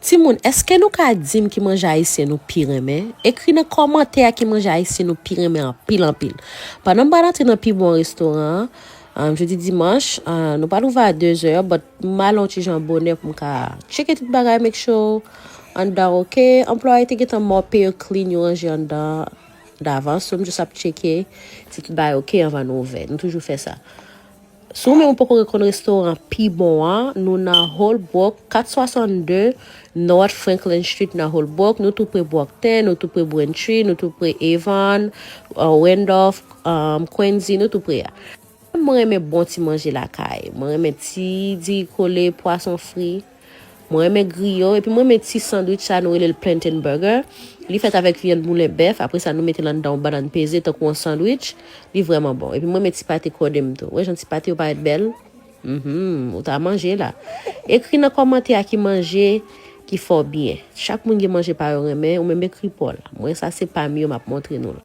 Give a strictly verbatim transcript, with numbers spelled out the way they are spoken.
Timoun, èske nou ka di m ki manje ayisyen nou pi renmen? Ekri nan kòmantè a ki manje ayisyen nou pi renmen anpil, anpil. Pandan m pral antre nan pi bon restoran an, um, jodi dimanch, uh, nou pral ouvè a de zè, but m ale yon ti jan bonè pou m ka tcheke tout bagay, make sure anndan oke. Anplwaye te gentan mò, peye clean, yo ranje anndan davans, so m just ap tcheke si tout bagay oke anvan nou ouvè. Nou toujou fè sa. Si w menm ou poko rekonn restoran pi bon an, nou nan Holbrook, kat swasanndde North Franklin Street nan Holbrook. Nou tou pre Brockton, nou tou pre Braintree, nou tou pre Avon, uh, Randolph, um, Quincy, nou tou pre a. Mwen renmen bon ti manje lakay. Mwen renmen ti diri kole, pwason fri. Mwen renmen griyo, epi mwen renmen ti sandwich sa nou rele l plantain burger. Li fèt avèk vyann moulen bèf, apre sa nou mete l anndan yon bannann peze tankou yon sandwich. Li vrèman bon. Epi mwen renmen ti pate kòde m tou. Wè jan ti pate yo parèt bèl? Mhm, ou ta manje la. Ekri nan kòmantè a ki manje ki fè w byen. Chak moun gen manje pa yo renmen, ou menm ekri pa w la. Mwen sa se pa m yo m ap montre nou la.